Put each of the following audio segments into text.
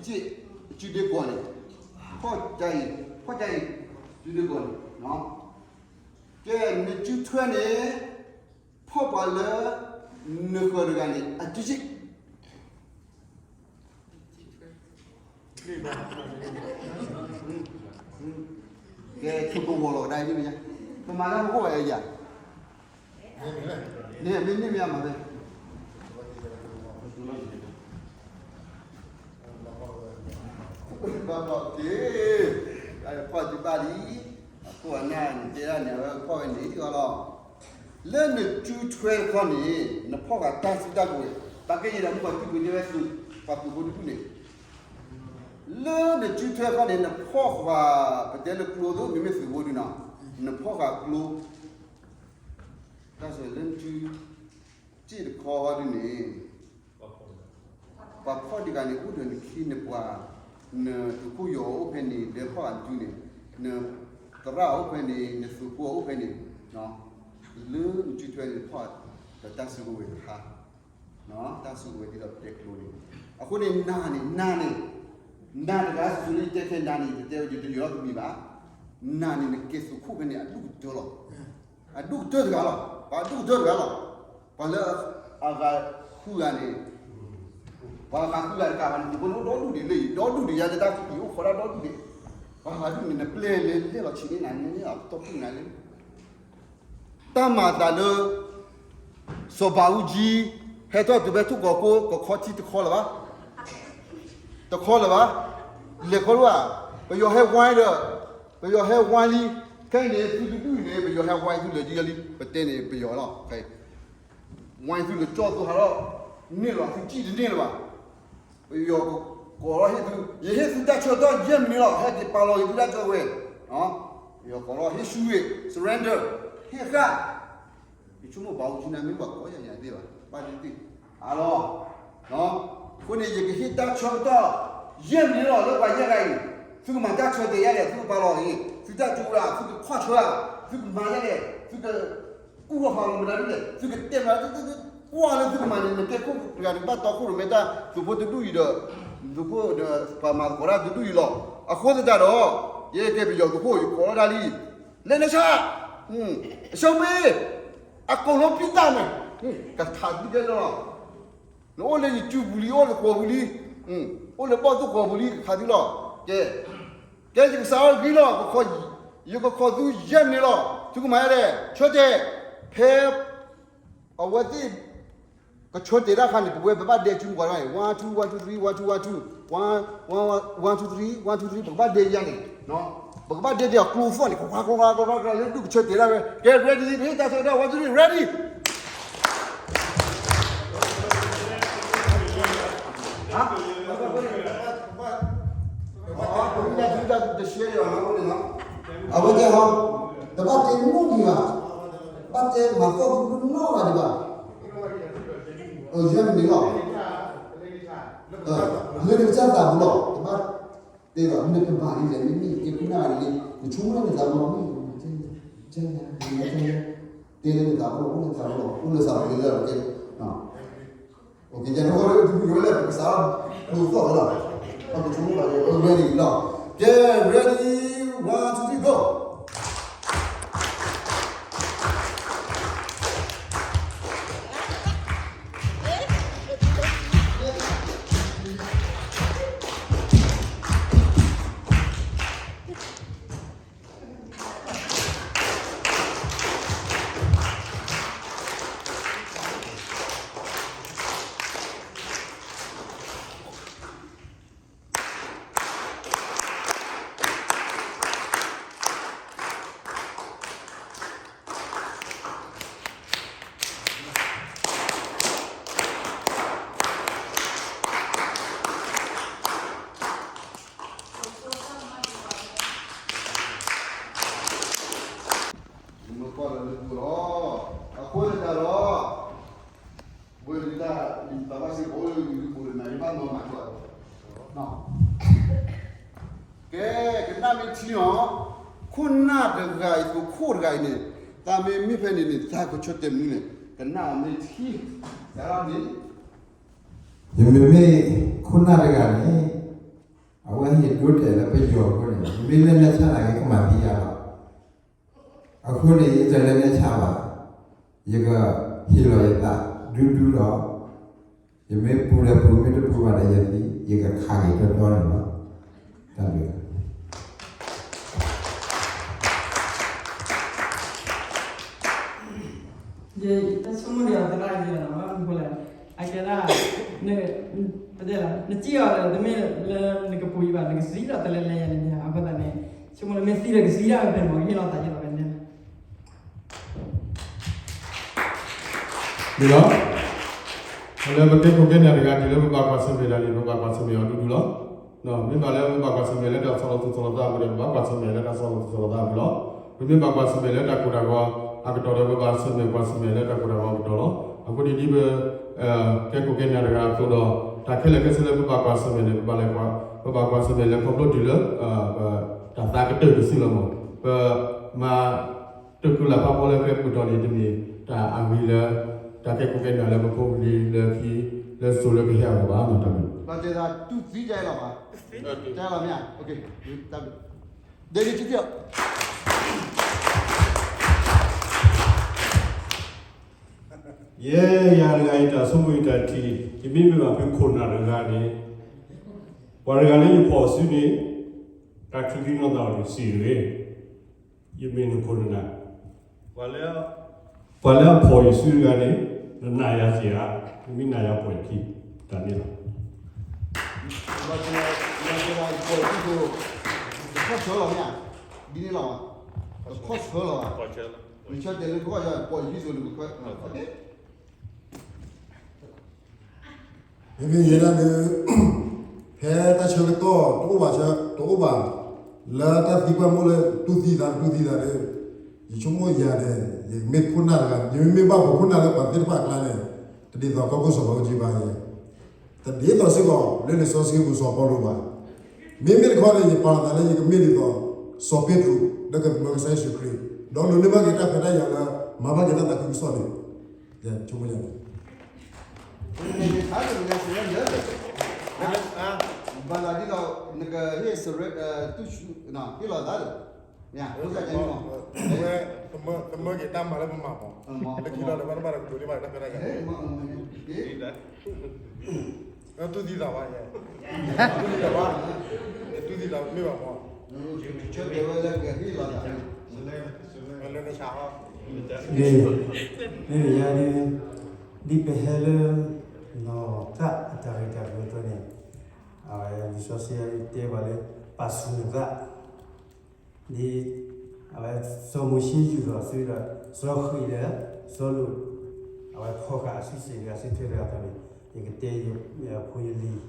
က့ စုဒ့ကီးန့ၣ်, ဖီၣ်တၢ်အံၤ, ဖီၣ်တၢ်အံၤ, စုဒ့ကီးန့ၣ်, ကဲ နစုထွဲန့ၣ် ဖီၣ်ပှၤလၢ နဃၢၤတဂၤန့ၣ် အစုက့ ကဲ ထုးကဝီၤလီၤကဒါအံၤန့ၣ်မ့ၢ်ညါ, ပမၤလၢပကအိၣ်ဝဲယၤ, န့ၣ်မ့ၢ်န့ၣ်မ့ၢ်မၤဖဲ ဘၣ်ဘၣ်က့ၤ, ဖီၣ်တဘၣ်လံ, အခိၣ်အနၢ်နတဲဒၣ်န့ၣ် အဝဲဖီၣ်ဝဲန့ၣ်အီၤလီၤ. လၢနစုထွဲတခီန့ၣ် နဖီၣ်ဃာ်တၢ်စုတၢ်ကဝဲၤ, ပာ်ကဲယံၤဒီးမုၢ်ပှၤစုပူၤတဲဝဲသုး, ပှၤသုးဖိတဒူၣ်န့ၣ်, လၢနစုထွဲတခီန့ၣ် နဖီၣ်ဃာ် ပတဲလၢကျိသိး မ့မ့ၢ်သုးဖိဒုနီၤ, နဖီၣ်ဃာ်ကျိ တၢ်စၢၤလၢနစု စ့ၣ်တခီဒ်န့ၣ်, ပှၤဖီၣ်တဂၤန့ၣ် အိၣ်ဒီးနခံနပှၤ, နသုးခိၣ်ယီၤအိၣ်ဖဲန့ၣ် လဲၤဖီၣ်အစုန့ၣ်, နသရၣ်အိၣ်ဖဲန့ၣ် နသုးဖိအိၣ်ဖဲန့ၣ်, လၢနစုထွဲန့ၣ် ဖီၣ်ဒီးတၢ်စုကဝဲၤတခါ, တၢ်စုကဝဲၤဒ်သိးပတဲကျိန့ၣ်, အဃိန့ၣ် နၤန့ၣ် နၤန့ၣ်, နၤတဂၤစုလၢယတဲခဲနၤန့ၣ် ယတတဲဝဲယတယီၤတမံၤဘၣ်, နၤန့ၣ် နကဲသုးခိၣ်ဖဲန့ၣ် အဒိၣ်ကတၢၢ်လီၤ. အဒိၣ်ကတၢၢ်တဂၤလီၤ, ပှၤအဒိၣ်ကတၢၢ်တဂၤလီၤ, ပှၤလၢအဂၤဃုဂၤန့ၣ်, ပှၤအဂၤဃုဂၤတကးဘၣ်န့ၣ် သုးဖိန့ၣ်အိၣ်ဒီဒူၣ်ဒံးလၢယံၤ ဒီဒူၣ်ဒံး ယၤလၢတၢ်ကပံာ်အိၣ်ခိးဒၣ်ဒီဒူၣ်ဒံး, ပှၤဂၤဒူၣ်န့ၣ် နပျဲလဲၤလဲၤလီၤဆံးန့ၣ် နၤန့ၣ်အတီၢ်ပူၤနၤလၢ တၢ်မၤအသးလၢ စီၤဘးအူကၠံ ဟဲထီၣ်တုၤဖဲထူၣ်ကီၤခိၣ် ကခီထံတခီလၢၤဘၣ်, တခီလၢၤဘၣ်, လဲၤခီလၢၤဘၣ်, ပယီၤဟဲဝါဒီး, ပယီၤဟဲဝါလံ, ခဲအံၤန့ၣ် သုတဒူၣ်အံၤန့ၣ် ပယီၤဟဲဝါသုလၢာ်ကံလံ, ပတဲန့ၣ်ပယီၤလီၤ, ဝါသုလၢာ်ကၠီၣ်သုဟးထီၣ်, န့ၢ်လီၤသုစံၣ်တန့ၢ်လၢၤဘၣ် ပယီၤကိးလီၤဟ့ၣ်သု, ယဟ့ၣ်သုတၢ်ဆၢကတီၢ်ယဲၢ်မံးနံးလီၤ, ဟဲက့ၤပာ်လီၤက့ၤသုတၢ်ဆၢဝဲ, ပယီၤကိးလီၤဟ့ၣ်ဆူဂ့ၤ surrender, ဟ့ၣ်ဃာ်, ယဆိကမိၣ်ဘၣ်အူကၠံန့ၣ်မ့ၢ်ဘၣ်ကိးယၤယၤသ့ၣ်ဘၣ်, ဘၣ်ဒ်သ့ၣ်, အလီၤ, အဃိန့ၣ် ယကဟ့ၣ်တၢ်ဆၢကတီၢ် ယဲၢ်မံးနံးလီၤ လၢပှၤယဲၢ်ဂၤအံၤ, သုကမၤတၢ်ဆၢတဲာ်ယဲၢ်လဲၣ်, သုကပာ်လီၤအံၤ, သုတၢ်ကၠိဝဲဒၣ် သုကခွါဆၢဧါ, သုကမၤယဲၢ်လဲၣ်, သုက ကူၣ်ထီၣ်ဖးမၤမတၤဒ်လဲၣ်, သုကတဲမတၤဒ်လဲၣ်, ကွၢ်လၢသုကမၤန့ၣ် နကဲခိၣ်တဂၤန့ၣ် ဘၣ်တီခိၣ်ရိၣ်မဲတၢ် သုးဖိတဒူၣ်အံၤဒီး, သုးဖိဒီး ပှၤမၤသကိးတၢ်တဒူၣ်အံၤလီၤ. အဃိသတးဒီး, ယဲကဲပယီၤသုးခိၣ် ယကိးလီၤဒၣ်လံ, လဲၤနဆၢ, အဆိမ့ၢ်, အကိာ်လိပံတၢ်န့ၣ်, ကထးသုကဲလၢလီၤ. နအိၣ်လၢယစုပူၤလံ, အိၣ်လၢဃိာ်ပူၤလံ, အိၣ်လၢဘီၣ်သိၣ်ဃိာ်ပူၤလံ ကထးသုလီၤ. ကဲ, ကဲယကစးထီၣ်ဂံၢ်လီၤ, ယကခိးသုယဲၢ်မံးနံးလီၤ, သုကမၤယဲၢ်လဲၣ်, ဆၢတဲာ်, ဖဲ အဝဲသ့ၣ် ကဆၢတဲာ်တၢ်အခါန့ၣ် ပဝဲပဘၣ်ဒဲစုမုၢ်ပှၤတဂၤန့ၣ် one two one two three one two one two, one one one two three one two three ပကဘၣ်ဒဲယၤန့ၣ်, ပကဘၣ်ဒဲဒဲအကျိသီၣ်န့ၣ် ကွၢ်ကွၢ်ကွၢ်ကွၢ်ကွၢ် လၢဒုးကဆၢတဲာ်တၢ်ဝဲ, ကဲ ready ပဟ့ၣ်တၢ်ဆၢကတီၢ် one two three ready. ဟါ, တရှဲလီၤ, အဝဲတဲဟီ, တဘၣ်တဲနီတမံၤဘၣ်, ဘၣ်တဲမၤသီၣ်သုတနီၤဂၤဒံးဘၣ်, ယဲၢ်မံးနံးလီၤ, လၢနကစၢ်သးပူၤလီၤ, တဘၣ်တဲဘၣ် နကဘၣ်ဒ်လဲၣ် မ့မ့ၢ်ကဲခိၣ်နၢ်ဂၤန့ၣ် နဆိကမိၣ်လၢနသးပူၤလီၤ, မ့ၢ် တဲလၢနသးပူၤလီၤ, အိၣ်လၢသးပူၤလီၤ, အိၣ်လၢသးပူၤလီၤ, ကဲ ယဲၢ်မံးနံးလီၤ, ပကစး ဒိသီၣ်လီၤ, ပကဆိကမိၣ်ဘၣ် ready လီၤ, ကဲ ready, one two three go. မ့ၢ်ကွၢ်လၢလၢပူၤလီၤ, အဃိသတးဒီး ဝဲဒၣ်လံာ်သးဘၣ်စ့ၢ်ကီး အိၣ်လၢလံာ်ပူၤလၢနၤ ယဘၣ်မၤမၤကွၢ်, ကဲ ကနၣ်မ့ၢ်ထံနီၤ, ခိၣ်နၢ်တဂၤအံၤ သုးခိၣ်တဂၤအံၤန့ၣ် သးမ့ၢ်မ့ၢ်ဖဲန့ၣ်န့ၣ် သးကဆၢတဲာ်မနုၤန့ၣ် ကနၣ်အီၤမ့ၢ်ထံ, ယၤန့ၣ် ယမ့မ့ၢ်ခိၣ်နၢ်တဂၤန့ၣ်, အဝဲဟ့ၣ်ဒိတဲာ်လၢပယီၤအဃိန့ၣ် မ့ၢ်လဲၤနဲၣ်ဆါတၢ်ဂ့ၤ ကမၤသံယၤလီၤ. အဃိန့ၣ် ယတလဲၤနဲၣ်ဆါဘၣ်, ယကဟ့ၣ်လီၤယသးဒူဒူဒီး ယမ့ၢ်ပူၤဒီးပူၤ မ့ၢ်တပူၤဘၣ်ဒီးယသံ, ယကခးက့ၤတီတီန့ၣ်လီၤ. တၢ်ဘျုး ယဆိကမိၣ်ဒံးအီၤသရၣ်ယဲလီၤ, ဘၣ်မနုၤဃိလဲၣ်, အကဲဒၣ် နစံၣ်အီၤဒီး တမ့ၢ်လၢနကပူၤယံၤဘၣ်, နကသံဒီးတလဲၤလဲၤယၤန့ၣ်, အဃိသတးန့ၣ် ဆိကမိၣ်လၢမ့ၢ်သံဒီးကသံဒၣ်ဝဲဖဲမ့ၢ် ဟ့ၣ်လီၤသးယဲလီၤဖဲန့ၣ်လီၤ. ဒ်လီၤ, လၢပကဲခိၣ်ကဲနၢ်တဂၤ တုၤလၢပဘၣ်ကွၢ်ဆၢၣ်မဲာ်တၢ်န့ၣ် ပဘၣ်ကွၢ်ဆၢၣ်မဲာ်အီၤဒူဒူလီၤ. မ့ၢ်ဘၣ်လၢပဘၣ်ကွၢ်ဆၢၣ်မဲာ်လၢတၢ်ဆီၣ်လီၤသူၣ်ဆီၣ်လီၤသးအပူၤဒီး ပဘၣ်ကွၢ်ဆၢၣ်မဲာ်လၢတၢ်ဆီၣ်လီၤသူၣ်ဆီၣ်လီၤသးအပူၤလီၤ. ပမ့ၢ်ဘၣ်ကွၢ်ဆၢၣ်မဲာ်လၢတၢ်ကိၢ်တၢ်ဂီၤအကတီၢ်ဒီး ပဘၣ်ဆၢၣ်မဲာ်ကွၢ်ဆၢၣ်မဲာ်လၢတၢ်ကိၢ်တၢ်ဂီၤအကတီၢ်လီၤ. အဃိန့ၣ်ဒ်ပ ကဲခိၣ်ကဲနၢ်တဂၤအသိးဒီး တၢ်ခဲလၢာ်ခဲဆ့လၢပဘၣ်ကွၢ်ဆၢၣ်မဲာ်န့ၣ် ပဘၣ်လဲၤကွၢ်, ပဘၣ်ကွၢ်ဆၢၣ်မဲာ်လၢခီဖျိတုၤလၢ တၢ်သးကတၢၢ်တစုလီၤမး. ပမၤ တၢ်ကလၢ်ဖးဖီလၢကျဲပူၤတီၢ်န့ၣ် တမ့ၢ်တၢ်အဂ့ၤလၢ တၢ်ကဲခိၣ်ကဲနၢ်လၢပဖိပလံၤလၢခံ လၢစိၤလၢကဟဲအဂီၢ်ဘၣ်နီၤ တၢ်ဘျုး. ဘၣ်တဲသးတူၢ်သံတၢ်အံၤလီၤဘၣ်, တၢ်လီၤမ့ၢ်ဧါ, ဒဲဒ်ထံထံလီၤ. ယဲယၤတဂၤအံၤ တၢ်ဆိကမိၣ်အံၤတၢ်ထံၣ်, ယမ့ၢ်မ့ၢ်ဘၣ်ဖုခိၣ်နၢ်တဂၤန့ၣ်, ပှၤတဂၤလၢယဖီၣ်အစုန့ၣ်, တၢ်ချုးသံနီၢ်သးအီၤန့ၣ်စံးတဂ့ၤ, ယမ့ၢ်နခိၣ်နနၢ် ပှၤလၢအဖီၣ်ယစုတဂၤန့ၣ်, နနာ်ယၤစ့ၢ်ဧါ, နမ့ၢ်နာ်ယၤပှဲၤထံ, တၢ်န့ၣ်လီၤ. ပခီၣ်ဆၢလီၤမ့ၢ်ဧါ, ဒ်န့ၣ်လီၤ, ပခီၣ်ဆၢလီၤ, နဆၢတဲာ်လၢပခီၣ်ဆၢ ပှဲၤယစုန့ၣ် ပခီၣ်ဆၢ မ့မ့ၢ်ယဲဒၣ်ဒီး ဖဲတၢ်ဆၢကတီၢ်တအိၣ်ဘၣ်ဆၢ တအိၣ်ဘၣ် လၢတၢ်သံကွၢ်မိၣ်လၢတူၢ်သံသး တူၢ်သံသးဒီး ယဆိကမိၣ်ယၤန့ၣ် ယမ့ၢ်ခိၣ်နၢ်တဂၤ ယမ့မ့ၢ်ဘၣ်ဖှိၣ်ခိၣ်နၢ်လၢပှၤသ့ၣ်တဖၣ်အကျါန့ၣ် တဒ်သိးကီၢ်ခိၣ်စီၤပၤအူကၠံဘၣ်ယဲ တဒ်သိးစ့ၢ်ကီးလၢလံာ်စီဆှံပူၤစီၤပီလူးဘၣ်. မ့မ့ၢ်တခီန့ၣ် ယပာ်လီၤသးလၢယကမ့ၢ်ဒ်သိး စီၤပ့းတရူး လၢကမၢကစၢ်ယ့ၣ်ၡူးခရံာ် ဒီးလိၣ်န့ၢ်ဘၣ်က့ၤတၢ်ခွဲးတၢ်ယာ်လၢ မၤဘၣ်က့ၤတၢ်သးခုကစီၣ်န့ၣ် ယဆိကမိၣ်ယၤန့ၣ် ဘၣ်သးဒ်သိး နကဟ့ၣ်စရဲ တူၢ်ဆူ ဟ့ၣ်လီၤသးဒီး မ့ၢ် အဝဲ ကမၢက့ၤတၢ်မၤလၢပမၤမး လၢခံလီၤလၢဘၣ်တဘၣ်ဒီးကဒိးန့ၢ်ဘၣ်တၢ်ခွဲးတၢ်ယာ် တူၢ်သံသးဘၣ် တူၢ်သံသးဘၣ် တူၢ်သံသးမ့ၢ်ဘၣ်မး လၢနဆါဟီ မ့ၢ်ယၤန့ၣ် ဒ်ပဟဲလၢ နီၢ်သၣ်အတၢ်ဂ့ၢ်တၢ်ကျိၤအသိးန့ၣ် အဝဲလံာ်စီဆှံတဲပှၤလၢ ပာ်ဆူၣ်နသး ဒ်အဝဲစီၤမိၤၡ့ယူၢ်ထီၣ်အစုဒီး စီၤဃံးဒီး စီၤလိာ် အဝဲဖီၣ်ဃာ်အစုစ့ၢ်ကီးအစုထွဲတဂၤအသိးန့ၣ် ယကတဲယဖိယလံၤ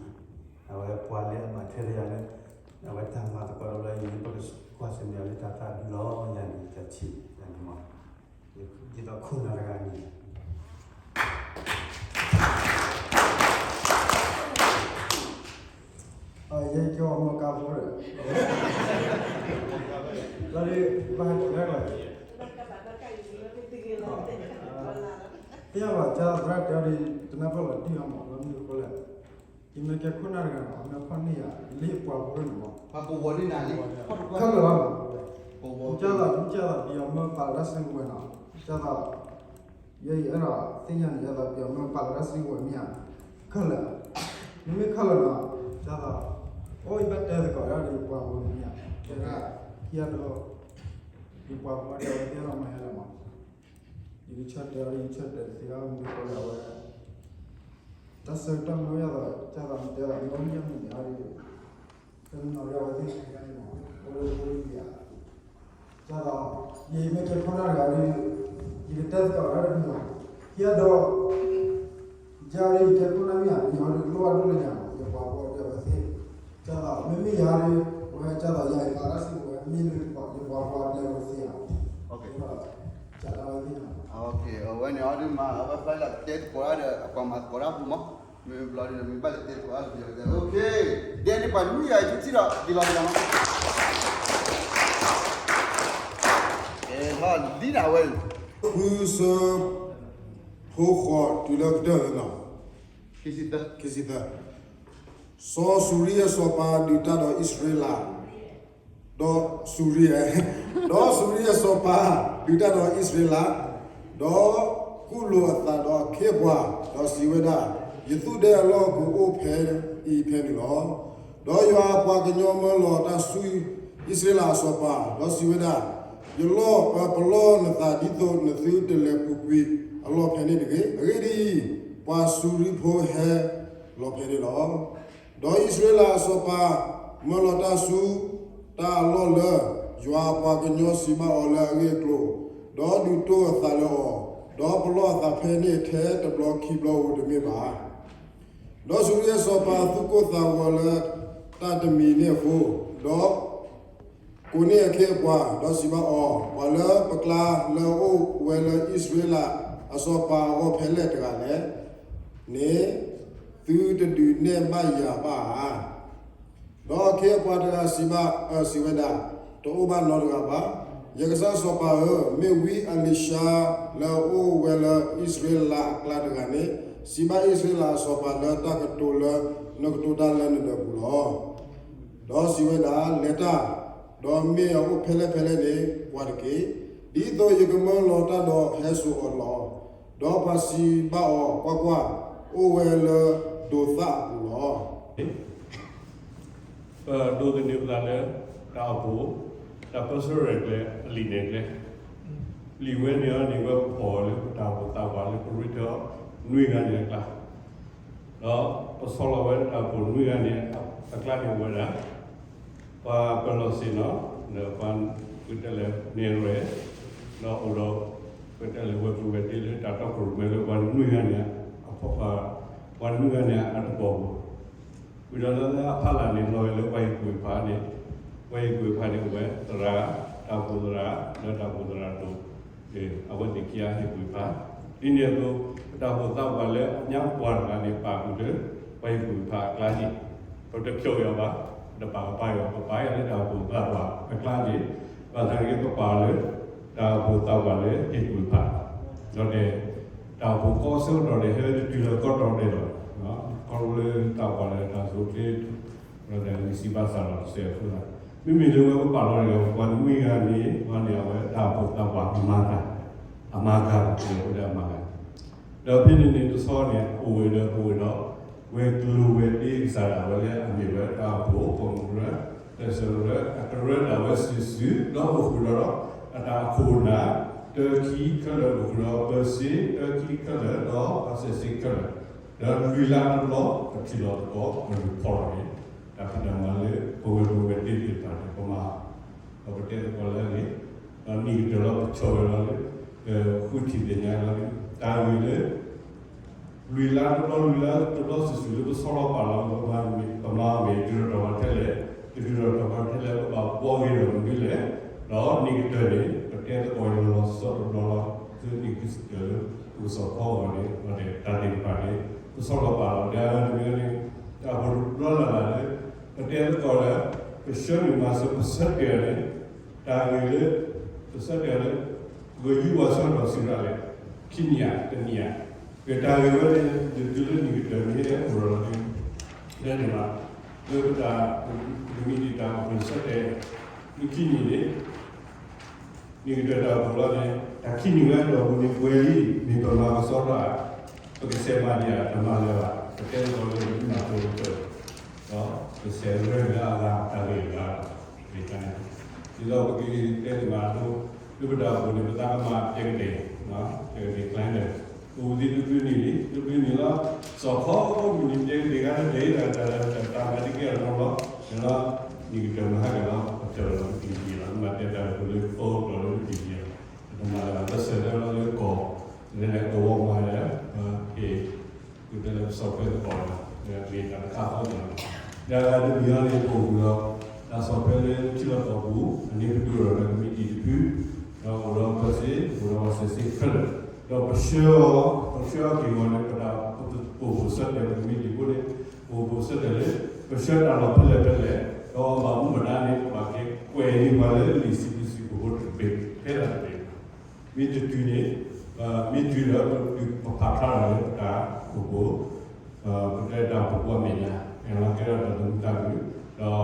အဝဲပှၤလၢအဘၣ်ထွဲတဂၤလၢ အဝဲတၢ်မၤသကိးတဘျီအံၤ ပကကွၢ်ဆၢၣ်မဲာ်အီၤလၢတၢ်သးဒူလီၤ ယၤန့ၣ်တၢ်ထံၣ်ယၤန့ၣ်မး ဒ်သိးခိၣ်နၢ်တဂၤန့ၣ် ယဲကၠီမီၢ်ကါဖိဒီး လီၤဒ်ဘၣ်ဟဲကီၢ်လၢကလီၤ သ့ၣ်ညါဘၣ် ကၢ်သရၣ်တဲအီၤဒ် တနၢ်ပၢၢ်လီၤတံၢ်အီၤမး လီၤမနုၤအဃိလဲၣ် ယမ့ၢ်ကဲခိၣ်နၢ်တဂၤနီၤ အမ့ၢ်ဖီၣ်န့ၢ်ယၤ လၢယပှၤဖိန့ၣ်မး ခဲလၢာ်ဘၣ်မး ကၢ်သရၣ် ကၢ်သရၣ်ပယီၤမၢပာ်လီၤတၢ်စုကဝဲၤနီၤ ကၢ်သရၣ် ယဲအံၤအဲၣ်ဒိးသ့ၣ်ညါန့ၣ် ကၢ်သရၣ်ပယီၤမၢပာ်လီၤတၢ်စုကဝဲၤမ့ၢ်ဧါ ခဲလၢာ် မ့မ့ၢ်ခဲလၢာ်နီၤ ကၢ်သရၣ် အိၣ်ယဘၣ်တဲသကိးဒၣ်ဒီးယပှၤဖိမ့ၢ်ဧါ တဲဒၣ် ခံဂၤဒီး ယပှၤဖိတဲဝဲသ့ၣ်နီၣ်မၤယါလၢမး ယကဆၢတဲာ်အီၤ ယကဆၢတဲာ်တသ့ဘၣ် မနုၤဃိလဲၣ် အဝဲ တၢ်ဆၢကတီၢ်မ့ၢ်အိၣ်ယၤဒီး ကၢ်သးမ့ၢ်တဲသး မ့ၢ်အိၣ်မ့ၢ်မ့ၢ်န့ၣ်အီၤဒီး တနီၤလၢအဝဲသ့ၣ်တခါန့ၣ်မး အိၣ်လၢအိၣ်လၢယၤ ကၢ်သး ယမ့ၢ်ကဲခိၣ်နၢ်တဂၤဒီး ယကတဲသကိးတၢ်တမံၤလီၤ ယဲဒီး ယၤဒီးယကဲခိၣ်နၢ်မ့ၢ်ဧါ ယၤဒီးလိၣ်ဘၣ်ဒိၣ်လၢယၤမး ယပှၤဖိတဲဝဲသ့ၣ် ကၢ်သး မ့မ့ၢ်ယၤဒီး အဝဲကၢ်သးယၤအံၤ ပာ်တၢ်စုကဝဲၤမ့ၢ်လၢယပှၤဖိတဲဝဲသ့ၣ်ဧါ ကၢ်သး အဝဲသ့ၣ် အဝဲန့ၣ် အီၤဒုးမၤ အဝဲဖျါလၢတဲသကိးတၢ်ဒီး အပှၤမၤသကိးတၢ်ဖိမး မ့ၢ်ဘျီဒုး မ့ၢ်ဘၣ်လဲၤတဲသကိးတၢ်လၢပယီၤ OK ဒ်န့ၣ်ပှၤနွံဂၤအံၤ ထံထံဒီး ဒ်လီၤဒ်လီၤမး လီၤဒ်ဒၣ်ဝဲ ဖုစၢဖိဃီၤတုၤလၢကတၢၢ်လၢနီၤ ခံဆံသၢ ခံဆံသၢ စီၤစူၤရံယၤအစီၤပၤဒုးတၢ်ဒီးအံၣ်စရ့လး, ဒီးစူၤရံ, ဒီးစူၤရံယၤအစီၤပၤဒုးတၢ်ဒီးအံၣ်စရ့လး, ဒီးကူၣ်လိာ်အသးဒီးအခ့အပှၤ, ဒီးစံးဝဲဒၣ်, ယသူၣ်ဒဲအလီၢ်ကအိၣ်ဖဲအံၤဖဲန့ၣ်လီၤ. ဒီးယွၤအပှၤကညီမၢလီၤတၢ်ဆူ အံၣ်စရ့လးအစီၤပၤ, ဒီးစံးဝဲဒၣ်, ယလီၢ်, ပလီၢ်နသးဒ်သိးနသုတလဲၤပူၤကွံာ်အလီၢ်ဖဲန့ၣ်တဂ့ၤ. အဂ့ၢ်ဒ်အံၤ, ပှၤစူၤရံဖိဟဲလီၤဖဲန့ၣ်လီၤ. ဒီးအံၣ်စရ့လးအစီၤပၤ မၢလီၤတၢ်ဆူတၢ်အလီၢ်လၢ ယွၤအပှၤကညီစံးဘၣ်အီၤလၢအဂ့ၢ်အကျိၤ, ဒီးဒုးတိၢ်အသးလၢအီၤ, ဒီးပလီၢ်အသးဖဲန့ၣ်ထဲတဘျီခံဘျီဧိၤတမ့ၢ်ဘၣ်. ဒီးစူၤရံအစီၤပၤသူၣ်ကိၢ်သးဂီၤလၢတၢ်တမံၤန့ၣ်အဃိ, ဒီးကိးန့ၢ်အခ့အပှၤ, ဒီးစံးဘၣ်အီၤ, ပှၤလၢပကျါလၢအအိၣ်ဝဲလၢအံၣ်စရ့လးအစီၤပၤအဂီၢ်ဖဲလဲၣ်တဂၤလဲၣ်န့ၣ်, သုတဒုးနဲၣ်ဘၣ်ယၤဘၣ်ဧါ. ဒီးအခ့အပှၤတဂၤစံးဘၣ်, စံးဝဲဒၣ်, တအိၣ်ဘၣ်နီတဂၤဘၣ်. ယကစၢ်စီၤပၤဧၢ, မ့ၢ်ဝံအလံၤၡါလၢအအိၣ်ဝဲလၢအံၣ်စရ့လးအကျါတဂၤန့ၣ်, စံးဘၣ်အံၣ်စရ့လးအစီၤပၤလၢတၢ်ကတိၤလၢနကတိၤတၢ်လၢနဒၢးပူၤလီၤ. ဒီးစံးဝဲဒၣ်, လဲၤတၢ်, ဒီးမ့ၢ်အအိၣ်ဖဲလဲၣ်ဖဲလဲၣ်န့ၣ် ကွၢ်တက့ၢ်, ဒ်သိးယကမၢလီၤတၢ်ဒီးဟဲစိာ်အီၤလီၤ. ဒီးပှၤစံးဘၣ်အီၤ, ကွၢ်ကွၢ်, အိၣ်ဝဲလၢဒိးသၣ်အပူၤလီၤ. ပဒိးသန့ၤပသးလၢ တၢ်အိၣ်ဖှိၣ်, တၢ်ပၢဆှၢရဲၣ်ကျဲၤ အလံာ်နဲၣ်ကျဲ, လံာ်ဝဲန့ၣ်အီၤန့ၣ် ဝဲပဖီၣ်အီၤလၢပတၢ်အိၣ်ဖှိၣ်သးပှၢ်လၢပရ့တၢ်နွံဂၤန့ၣ်အကျါ, ဒီးပဆီၣ်လီၤဝဲတၢ်အိၣ်ဖှိၣ်နွံဂၤန့ၣ်အကျါန့ၣ်အိၣ်ဝဲဒၣ် ပှၤပၢၤလီၢ်ဆ့ၣ်နီၤ, ဒီးပှၤပတဲလဲၣ်နဲၣ်ရဲၣ်, ဒီးအိၣ်ဒီး ပတဲလဲၣ်ဝဲၤကျိၤဝဲၤတ့လၢတၢ်တီခိၣ်ရိၣ်မဲလၢပှၤနွံဂၤန့ၣ်, ပှၤနွံဂၤန့ၣ်အတၢ်အိၣ်ဖှိၣ် ဝံၤဒီးလၢအဖီလာ်န့ၣ် လီၤဝဲလၢပှၤဟ့ၣ်ကူၣ်ဟ့ၣ်ဖးန့ၣ်, ပှၤဟ့ၣ်ကူၣ်ဟ့ၣ်ဖးန့ၣ်အိၣ်ဝဲသရၣ်, တၢ်အိၣ်ဖှိၣ်သရၣ်, လၢတၢ်အိၣ်ဖှိၣ်သရၣ်ဒိၣ်, အဝဲသ့ၣ်ခံဂၤဟ့ၣ်ကူၣ်ဟ့ၣ်ဖး, ဒ်န့ၣ်အသိး ပတၢ်အိၣ်ဖှိၣ်သးပှၢ်လၢအညါပှၢ်တဂၤန့ၣ် ပာ်ဃုာ်လၢ ပှၤဟ့ၣ်ကူၣ်ဟ့ၣ်ဖးအကျါန့ၣ်, ပတဖျိးအီၤဘၣ်, ပတပာ်ကပာ်အီၤ, ပပာ်အီၤလၢတၢ်အိၣ်ဖှိၣ်သးပှၢ်အကျါန့ၣ်, ဘၣ်ဆၣ်န့ၣ်ပပာ်အီၤလၢ တၢ်အိၣ်ဖှိၣ်သးပှၢ်လၢဟ့ၣ်ကူၣ်ဟ့ၣ်ဖး, ဒီး တၢ်အိၣ်ဖှိၣ်ကိးဆၢကတီၢ်န့ၣ် ဟဲဝဲတတုၤလၢကီတီၢ်ဒဲးလီၤ. ခီဖျိလၢတၢ်အိၣ်ဖှိၣ်လၢတၢ်ဆိးကျ့, ဒီးတၢ်ဂံၢ်စၢ်ဘါစၢ်လီၤတစဲးအဃိသတး, မ့မ့ၢ်လၢဝဲပပာ်လီၤန့ၣ်ဒီး ပှၤနွံဂၤန့ၣ် ပှၤန့ၣ်အဝဲတၢ်အိၣ်ဖှိၣ်သးပှၢ်မၤတၢ်, အမၤကၤ, ပှၤအိၣ်ဒၣ်မၤကၤ, ဒီးဖဲန့ၣ်န့ၣ်တဆီန့ၣ် အိၣ်ဝဲဒီးအိၣ်ဝဲဒီး ဝဲၤကျိၤဝဲၤတ့ကစၢ်ဒၣ်ဝဲလၢအမ့ၢ်ဝဲတၢ်အိၣ်ဖှိၣ်ပိာ်မုၣ်ကရၢ, တၢ်ဆၢကရၢ, အကရၢဒၣ်ဝဲစုာ်စုာ် ဒီးအိၣ်ဃုာ်ဒီး အတၢ်အခိၣ်အနၢ်, တၢခံခဲလၢာ်အိၣ်ဃုာ်ဒီး ပၢၤစ့တၢခံခဲလၢာ် ဒီးပှၤစဲးစ့ခဲလၢာ်, ဒီးလွံၢ်လါတဘျီ ပထံၣ်လီၤသကိး ပလူၤဖီၣ်န့ၣ်, တၢ်ဖံးတၢ်မၤလၢ ပဝဲၤကျိၤဝဲၤတ့သ့ၣ်တဖၣ်န့ၣ် ပမၤ, ဒီးပတဲသကိးလၢအဂ့ၤ, ဒီးနံၣ်ကတၢၢ်လီၤပဆီၣ်ဝဲလီၤလၢ ဃုထံၣ်သ့ၣ်ညါလီၤလၢ တၢ်ဂ့ၢ်လၢ လွံၢ်လါတဘျီ လွံၢ်လါတဘျီစုာ်စုာ်လၢပဆီလီၤပာ်လီၤ ပမၤမ့ၢ်တုၤထီၣ်တၢ်မၤထဲလဲၣ်, တတုၤထီၣ်တၢ်မၤထဲလဲၣ် ပဘၣ်ဘှီဂ့ၤဒီးမနုၤလဲၣ်, ဒီးနံၣ်ကတၢၢ်န့ၣ် ပတဲသကိးလီၤလီၤဆီဆီတဘျီလီၤ, သုနံၣ်ကတၢၢ်လၢ ပကစီၣ်ဖီအဂီၢ်န့ၣ် တၢ်သ့ၣ်တဖၣ်န့ၣ် ပဆီလီၤပာ်လီၤ ဒီးအဂၤတမံၤန့ၣ် တၢ်အိၣ်ဖှိၣ်တဘျီလၢ်လၢ်လၢ ပတဲသကိးလၢ ပဆှၢန့ၢ်မၤစၢၤ ပဆၢတဲာ်န့ၣ် တၢ်ဂ့ၢ်လၢ ပဆၢတဲာ်လၢ ပကယူးယီၣ်ဆၢကတီၢ်စံးဒၣ်လဲၣ် ခံနံၣ်ဧါ တနံၣ်ဧါ, ပတၢ်ဂ့ၢ်ဝဲန့ၣ် ယတုၤလၢနံၣ်ကတၢၢ်န့ၣ် ဟဲအိၣ်ဒီးလီၤဒ် လဲန့ၣ်ဘၣ်, လၢပတၢ် ပမ့ၢ်ဒံးတၢ်အိၣ်ဖှိၣ်ဆၢတဲာ် လၢခံနံၣ်န့ၣ် နံၣ်ကတၢၢ်တၢ်အိၣ်ဖှိၣ်လီၤန့ၣ် တၢ်ခံနံၣ်ဝဲအတီၢ်ပူၤန့ၣ် ပှဲၤလံ မ့ၢ်ပမၤကစီဒီဧါ, ပကဆဲးမၤဒံးဧါ တမၤလၢၤဘၣ်, ပတဲသကိးလၢပမၤတၢ်အိၣ်ဖှိၣ် ဒီးပဆဲးရဲၣ်လၢအဂၤတၢ်ဂ့ၢ်အဂၤ, မ့ၢ်တၢ်န့ၣ်, ဒ်သိးပကတဲသ့ၣ်မးအသိး လၢပတၢ်အိၣ်ဖှိၣ်န့ၣ် ပသးကမၤတဲကတဲာ်, တဲကတဲာ်ကျဲန့ၣ်, အိၣ်ဝဲသ့ၣ်တဘျုးနံၣ်လံ တဘျုးနံၣ်လီၤ, စီၤခီမုၢ်နံၤတဲကတဲာ်ဂၤတတဲာ် တၢ်တၢ်တၢ်မၤတကဲအလီၢ်လီၤ, န့ၣ်လီၤ, နံၣ်ကတၢၢ်မၤဟဲက့ၤလီၤ ပတၢၢ်လီၤပတံၢ်ယံၤလီၤ မၤတဲတၢ်အိၣ်ဖှိၣ်လၢ ဖီကျီၢ်လၢပတံၢ်ယံၤလီၤ, ပတမၤလၢၤဘၣ် ပဆဲးလၢလီၤလၢကီၢ်, လဲၤလဲၤကဝီၤမၤလၢ ဟ့ၣ် ကတဲလၢပစီၤပၢသကိးလီၤ, မ့ၢ်တၢ်တခါဃီန့ၣ်လီၤ, ဒီးအဂၤတမံၤအံၤန့ၣ် ပအိၣ်ဃုာ်ဒီး တၢ်ဆီၣ်ထွဲလၢထံလီၢ်ကီၢ်ပူၤ အန့ၣ်ပဒိၣ်ထီၣ်ဒီးကမံးတံာ်တဖု, ဒီးအိၣ်ဒီးပၢၤစ့ အိၣ်ဒီးပှၤစဲးစ့ခဲလၢာ်, ဒီးပဆှၢအီၤ ပဆှၢအီၤက့ၤဂီၤန့ၣ် ပတၢ်အိၣ်ဖှိၣ်ဆၢတဲာ်ပကမံးတံာ်ဖိန့ၣ်, ပအိၣ်ဖှိၣ်ဆၢတဲာ်လၢ ပဆှၢတၢ်လီၢ်ဖဲလဲၣ်ဖဲလဲၣ်, ဒီးဘၣ်မူဘၣ်ဒါန့ၣ် ပဘၣ်က့ၤကွဲးန့ၢ်ပှၤလၢလံာ်စံးဘျုးစံးဖှိၣ်ဖိတဘ့ၣ် ထဲဒၣ်တဘ့ၣ်, မ့ၢ်တတုၤန့ၣ်, မ့ၢ်တုၤဒီး ပဖးဖျါထီၣ်လၢပတၢ်အိၣ်ဖှိၣ်, ပတဲတၢ်အိၣ်ဖှိၣ်ဖိအမဲာ်ညါ ကဲထီၣ်တၢ်သူၣ်မုာ်သးမုာ်, ဒီးပတၢ်အိၣ်ဖှိၣ် ဘၣ်ဃးလၢ တၢ်မၤစၢၤစ့အက့ၢ်အဂီၤဝဲန့ၣ် ပတၢ်တနံၤလၢတနံၤန့ၣ်လဲၤထီၣ် ပတဲလၢအါထီၣ်ဝဲလၢအစှၤလီၤတအိၣ်ဘၣ်. လွံၢ်လါတဘျီန့ၣ် ပဟ့ၣ်ဘၣ် dollar ဃုမၢ, လွံၢ်လါ လွံၢ်ပာ်ပာ်လၢလွံၢ်လါတဘျီပဆှၢအီၤ, အိၣ်လၢကမံးတံာ်တၢ် တၢ်ဆီလီၤပာ်လီၤလီၤတံၢ်လီၤဆဲး, ဒီးအိၣ်ဒီးအိၣ်ဃုာ်ဒီးတၢ်ဒုးသ့ၣ်ညါ တၢ်အိၣ်ဖှိၣ်ဖိသ့ၣ်တဖၣ်ခဲလၢာ်, ကီၢ်စ့ၢ်ကီးဘျီဒဲး ဒ်သိးပတၢ်အိၣ်ဖှိၣ်ဆၢထၢၣ်လၢအကျိၤအကျဲဒၣ်ဝဲအသိး, ဒီးမ့မ့ၢ်ပကျိၤဝဲၤဒ့ အဂၤတဂၤဒ်အံၤ ပဆီလီၤအသိးဒီး အဝဲသ့ၣ်ဘၣ်ဝဲဒီး လွံၢ်လါတဘျီတၢ်အိၣ်ဖှိၣ်န့ၣ် ပက့ၤပာ်ဖျါထီၣ် ဒ်ကတၢၢ်လီၤ. ပက့ၤပှၤကဒါက့ၤလီၤ ဒ်သိးပတဲပက တၢ်ဆီတလဲအိၣ်ဒီးဆီတလဲ, ပတၢ်ရဲၣ်တၢ်ကျဲၤပဆီလီၤပာ်န့ၣ် အိၣ်ဒၣ်ဝဲန့ၣ်လီၤ. တဲမုၢ်ကီၢ်မုၢ်ကီၢ်န့ၣ် တဲမုၢ်ဒၣ်လဲၣ် တၢ်အိၣ်ဖှိၣ်သရၣ်ဟဲဆူၣ်ဧါ, တၢ်အိၣ်ဖှိၣ်ပှၤပၢၤလီၤဆ့ၣ်နီၤဆူၣ်, တၢ်အိၣ်ဖှိၣ်ပှၤပၢၤလီၤဆ့ၣ်နီၤဆူၣ်နီၤ, ပၢၤလီၤဆ့ၣ်နီၤလၢ ပှၤပာ်တၢ်ကွံာ်ဒီးတၢ်ဖံးတၢ်မၤနွံဂၤန့ၣ်, တၢ်အိၣ်ဖှိၣ်တၢ်ဘၣ်မၤတၢ်နွံဂၤ တၢ်အိၣ်ဖှိၣ်ပှၤပၢၤလီၤဆ့ၣ်နီၤန့ၣ်မ့ၢ်တၢ်လီၤ, ယၤ, အီ, သဲၣ်ထီၣ်, ပထီၣ်သးပှၢ်, အန့ၣ်ကပတဲလၢအကၢ်မ့ၢ်လီၤ, မ့မ့ၢ်အကၢ်တဂၤတဂၤန့ၣ်လၢ အလီၢ်ကျဲဒ်ယဲယဖီၣ်ဃုာ်ဒီး ပှၤပၢၤစ့သ့ၣ်ကၢ်န့ၣ်လီၤ, ပကတဲလၢသဲၣ်ထီၣ်သးပှၢ်, ပှၤပၢၤလီၤဆ့ၣ်နီၤန့ၣ်, ဒ်န့ၣ်, မ့ၢ်တၢ်ပှၤန့ၣ်, ပှၤပၢၤလီၤ, နွံဂၤ, နွံဂၤန့ၣ် တၢ်အိၣ်ဖှိၣ်တၢ်ဘၣ်မၤတၢ်မၤ, တၢ်အိၣ်ဖှိၣ်လၢ လၢအါအါဂီၢ်ဂီၢ်လၢ တၢ်အိၣ်ဖှိၣ်တၢ်ဘၣ်မၤတၢ်မၤ, မၤတၢ်နွံဂၤ ပၢၤလီၤဆ့ၣ်နီၤ, တၢ်အိၣ်ဖှိၣ်ဘၣ်တၢ်နွံဂၤ မုၢ်ကီၢ်မီၤ, လၢအဖီလာ်တဆီန့ၣ် အိၣ်ဝဲဒၣ် ပှၤဟ့ၣ်ကူၣ်ဖး, ပှၤဟ့ၣ်ကူၣ်ဖးန့ၣ် တၢ်အိၣ်ဖှိၣ်သရၣ်, တၢ်အိၣ်ဖှိၣ်သရၣ်စဲးခံဂၤန့ၣ်အဖီလာ်, တၢ်အိၣ်ဖှိၣ်သရၣ်, ဒီးတၢ်အိၣ်ဖှိၣ်သရၣ်စဲး အဂၤတမံၤ အဂၤတမံၤန့ၣ် ပှၤပၢၤလီၤဆ့ၣ်နီၤဒီး ပှၤတၢ်အိၣ်ဖှိၣ်သရၣ်ဘၣ်နွံဂၤအကျါဖဲန့ၣ်န့ၣ် အပာ်ဃုာ်ဒီးနဲၣ်ရွဲၣ်ပာ်ဃုာ်မးနီၤ, နဲၣ်ရွဲၣ်ပာ်ဃုာ်, တၢ်ပၢဆှၢကမံးတံာ်, ပၢဆှၢကမံးတံာ်န့ၣ် တၢ်ပၢဆှၢကမံးတံာ်န့ၣ် တၢ်ပၢဆှၢကမံးတံာ်န့ၣ် တၢ်အိၣ်ဖှိၣ်သရၣ်န့ၣ် ဝဲပတၢ်အိၣ်ဖှိၣ်ခံဂၤ, ပှၤဟ့ၣ်ကူၣ်တၢ်န့ၣ် အိၣ်ဝဲဖဲအံၤ ယဆိကမိၣ်တၢ်ခါန့ၣ် တကွဲးယဲၢ်ဘၣ်ဘၣ်နီၤ, တကွဲးယဲၢ်ယၤန့ၣ်, တၢ်အိၣ်ဖှိၣ်, တၢ်အိၣ်ဖှိၣ်သရၣ်တဖၣ်, တၢ်အိၣ်ဖှိၣ်သရၣ်တဖၣ် အဖီလာ်ဒီး အဝဲဝဲၤကျိၤဝဲၤဒ့တဖၣ်န့ၣ် ဝဲအိၣ်ဝဲဒၣ်စၢၤသရၣ်တဖၣ်န့ၣ် လၢအဝဲဝဲၤကျိၤဝဲၤဒ့အဖီလာ်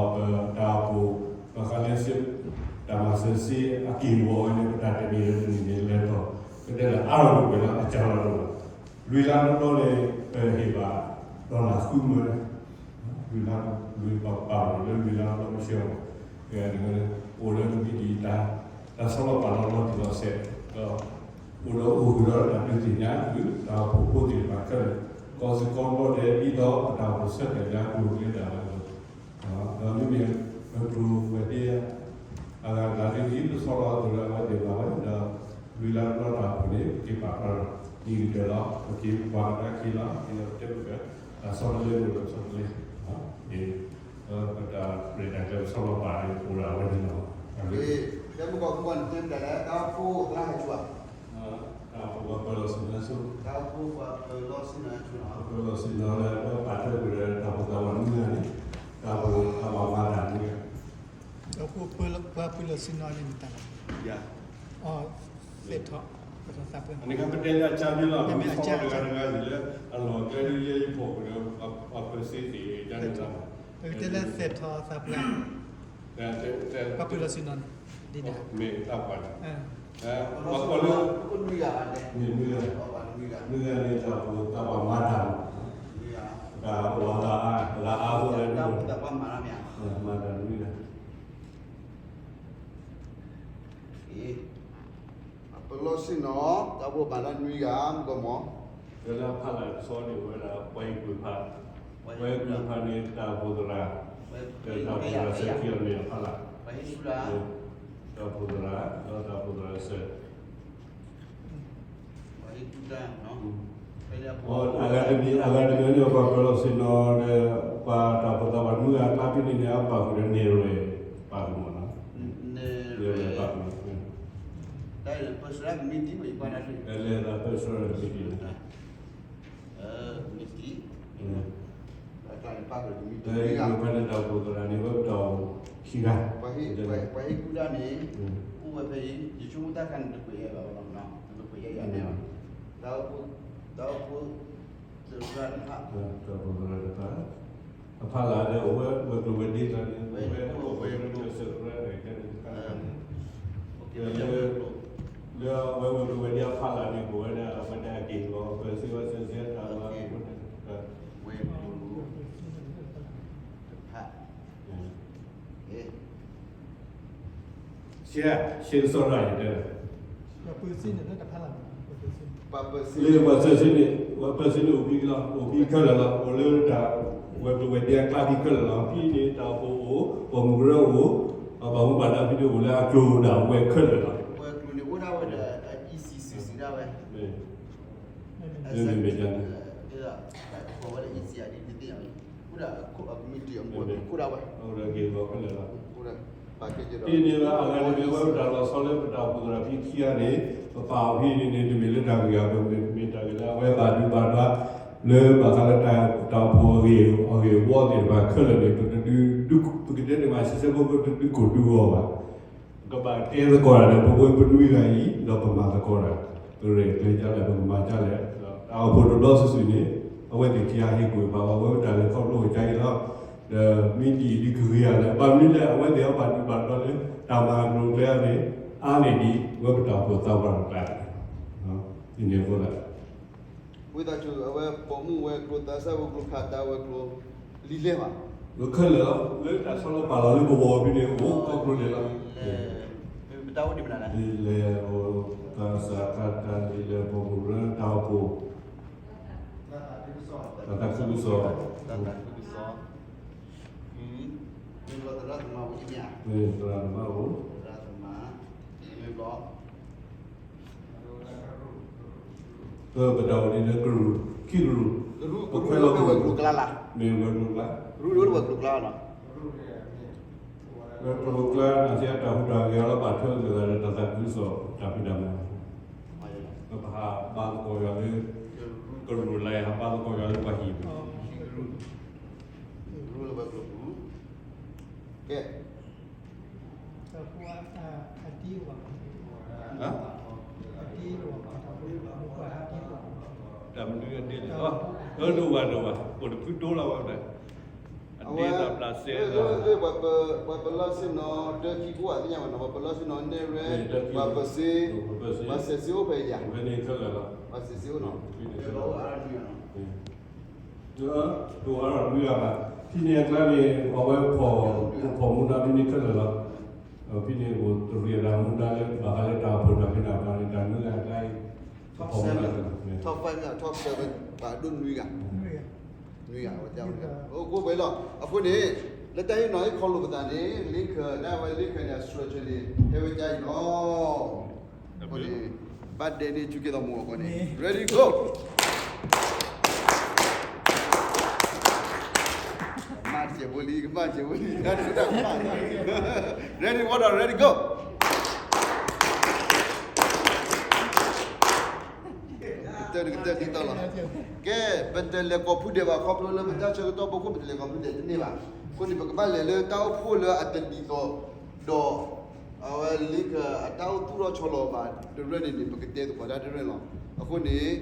န့ၣ် ပဝဲဒၣ် အဝဲဒၣ်က့ၤလီၤ ပၢၤစ့ဝဲစ့စ့တၢ်လီၤန့ၣ် ဝဲၤကျိၤတဖၣ် ရှဲ, ရှဲကစီဒီးယတဲ, လၢပှၤစၢၤစ့န့ၣ် ပှၤစၢၤစ့န့ၣ် အိၣ်ဘံလီၤ အိၣ်ဘံခဲလၢာ်လီၤ အိၣ်လၢတၢ် ဝဲၤကျိၤဝဲၤဒ့အကျါဘံခဲလၢာ်လီၤ ဖဲန့ၣ်တၢ်အိၣ်ဖှိၣ်အိၣ် ပှၤမုၢ်ကရၢအိၣ် ပှၤဘၣ်မူဘၣ်ဒါဖဲန့ၣ်အိၣ်လၢအကျိၤဒၣ်ဝဲခဲလၢာ်လီၤ ဝဲၤကျိၤန့ၣ်အိၣ်ဒၣ်ဝဲဒီး အ E C C ဒၣ်ဝဲ မ့မ့ၢ်မ့ၢ်န့ၣ် ဝဲဒၣ် committee အမူအမူခိၣ်ဒၣ်ဝဲ တ့ၢ်န့ၢ်ဘၣ်အဂၤတမံၤ အဝဲပတၢ်လီၤဆီလၢပတၢ်အိၣ်ဖှိၣ်သရၣ်ဖံခံဂၤန့ၣ် ပပာ်အီၤဖဲန့ၣ်န့ၣ် တမ့ၢ်လၢတၢ်ဂ့ၢ်အဂီၢ် မ့ၢ်တၢ်ဂ့ၢ်လၢအဝဲဘၣ်ဒုးဘၣ်ဒါ လၢဘၣ်ဃးလၢတၢ်အိၣ်ဖှိၣ်အဂ့ၢ် အဂ့ၢ်အဝီသ့ၣ်တဖၣ်ခဲလၢာ်န့ၣ် ပတဒုး ပကတဲန့ၣ်မး စံးဆၢဖိ ပတဒုးကိၢ်ဒုးဂီၤဘၣ် ကဘၣ်တဲသကိးတၢ်ဒီး ပဝဲပနွံဂၤအံၤ ဒီးပမၤသကိးတၢ် ပရဲၣ်ကျဲၤဒ်လဲၣ် ပကမၤဒ်လဲၣ် တၢ်အိၣ်ဖှိၣ်တဘျီစုာ်စုာ်န့ၣ် အဝဲသ့ၣ်ခံဂၤဟ့ၣ်ကွံာ်ပာ်ဝဲ အဝဲပတၢ်လဲၤခီဖျိအကါအံၤလီၤ ဒီးမ့ၢ်ဒ်အံၤဒ်ကဂ့ၤဧါလဲၣ် ဘၣ်မနုၤလဲၣ် အဝဲသ့ၣ်အဘၣ်ဒုးဘၣ်ဒါလၢ တၢ်မၤကျိၤကျဲန့ၣ် အါန့ၢ်ဒံး အဝဲပတၢ်အိၣ်ဖှိၣ်သးပှၢ်တကျါန့ၣ် ဒ်န့ၣ်အဃိသတး ဝံသးစူၤ အဝဲပိာ်မုၣ်ဝဲၤကျိၤ သးစၢ်ဝဲၤကျိၤ လံာ်လဲၢ်ဘၣ် လၢခဲလၢာ်လီၤ လၢတၢ်ဆီလီၤပာ်လီၤလၢပဂီၢ်ဖဲန့ၣ် အိၣ်ကီၢ်ကျိၤန့ၣ်လီၤ လံာ်လဲၢ်အိၣ် သးစၢ်ခါတၢ်လံာ်လဲၢ် ပိာ်မုၣ်ကရၢ တၢ်အိၣ်ဖှိၣ် တၢ်သးခုကစီၣ် တၢ်သးခုကစီၣ် သရၣ်သမါအိၣ် သရၣ်သမါ မ့ၢ်ဘျီ ပတၢ်အိၣ်ဒ်လၢကရူၢ် ခံကရူၢ် ကရူၢ် ပခွဲးလီၤကရူၢ် ဝဲၤကျိၤကျါလၢ မ့ၢ်ဝဲၤကျိၤကျါ ကရူၢ်လၢဝဲၤကျိၤကျါလီၤ ဝဲၤကျိၤကျါ နာ်သက့ တၢ်ဟူးတၢ်ဂဲၤလၢဘၣ်ထွဲလိာ်သးဒီးတၢ်သးခုကစီၣ်တၢ်ဖံးတၢ်မၤ ပဟးဘါသကိးယွၤလၢ ကရူၢ်လၢဟးဘါသကိးယွၤလၢပှၤဟံၣ်ပူၤ ကရူၢ်လၢဝဲၤကျိၤပူၤ ကဲ တၢ်မနုၤအတ့ၢ်လီၤ အၢ ဒိၣ်ဝဲဒိၣ်ဝဲ အိၣ်တဖုတိလီၤဝဲဖဲ အဝဲ ပှၤပလီၢ်ဆ့ၣ်နီၤ တၢခံကိးဂၤသ့ၣ်ညါဘၣ်နီၤ, ပှၤပလီၢ်ဆ့ၣ်နီၤ နဲၣ်ရဲၣ် ပှၤပၢၤစ့, ပှၤစဲးစ့အိၣ်ဖဲအံၤဧါ, ပှၤစဲးစ့အိၣ်နီၤ, တအိၣ်အါထီၣ်နွံဂၤဘၣ်, ဖဲန့ၣ်အကျါန့ၣ် အဝဲ ဖီၣ်မူဒါဖဲန့ၣ်ခဲလၢာ်လီၤ, ဖဲန့ၣ်အိၣ်တရံးအတၢ်မူဒါလၢ ဘၣ်ဃးလၢတၢ်အိၣ်ဖှိၣ်တၢ်ဖံးတၢ်မၤန့ၣ် တၢ်နွံဂၤအကျါအံၤ, top seven, top seven ဘၣ်ဒိၣ်နွံဂၤ, နွံဂၤ, အိၣ်ကိးပှဲၤလီၤ. အဃိန့ၣ် လၢတၢ်ဟ့ၣ်နီၤဟ့ၣ်ခီလိာ်ပသးန့ၣ် လ့ခၢၣ် ဒၣ်ဝဲလ့ခၢၣ်န့ၣ် အ structure န့ၣ် ဟဲဝဲဒ်အံၤလီၤ. အဃိန့ၣ် ဘၣ်ဒဲန့ၣ် ဆူက့သီမူအဂီၢ်န့ၣ် ready go. မၤစဲးဖိလံ ကမၤစဲးဖိလံ ready water ready go. ကတၢၢ်ကတၢၢ်ဒ်သိးလီၤ. ကဲ ပတလဲၤကိးဖုဒဲးဘၣ် ခီဖျိလၢပတၢ်ဆၢကတီၢ်ဖီခိၣ် ပတလဲၤကိးဖုဒဲးတန့ၢ်ဘၣ်. အဃိန့ၣ် ပကဘၣ်လဲၤလၢတၢ်အိၣ်ဖှိၣ်လၢအတဒ်သိးဒီး အဝဲလ့ခၢၣ်အတၢ်အိၣ်သူၣ်ထီၣ်ဆီလီၤဘၣ်တရၢၢ်န့ၣ်န့ၣ် ပကတဲသကိးတၢ်တရၢၢ်လီၤ. အဃိန့ၣ်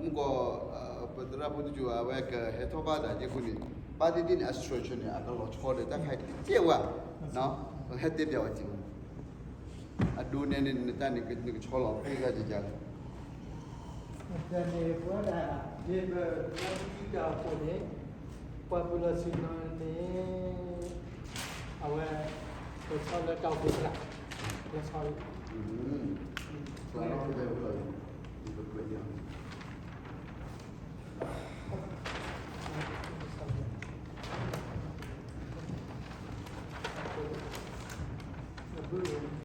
မုၢ်ကီၢ် ပသရၣ်ဖိတကၠိၤ အဝဲကဟဲထီၣ်ဘၣ်သးက့အဃိန့ၣ် ဘၣ်သ့ၣ်သ့ၣ်န့ၣ် အ structure န့ၣ် အကလီၤဆီဒီးတၢ်ခါအံၤတကဲဝဲ, ဟဲတဲပျးဝဲက့ၤဝဲ အဒိနဲန့ၣ် နတၢ်န့ၣ် နကဆီလီၤ ဖိသၣ်ကကလဲၣ်. တၢ်န့ၣ် ပဝဲဒၣ် ဒ်ပလၢတံၢ်တၢ်အိၣ်ဖှိၣ်န့ၣ် ပှၤပလီၢ်ဆ့ၣ်နီၤန့ၣ် အဝဲ ပဆီလၢတၢ်အိၣ်ဖှိၣ်သရၣ် လၢဆီလီၤ.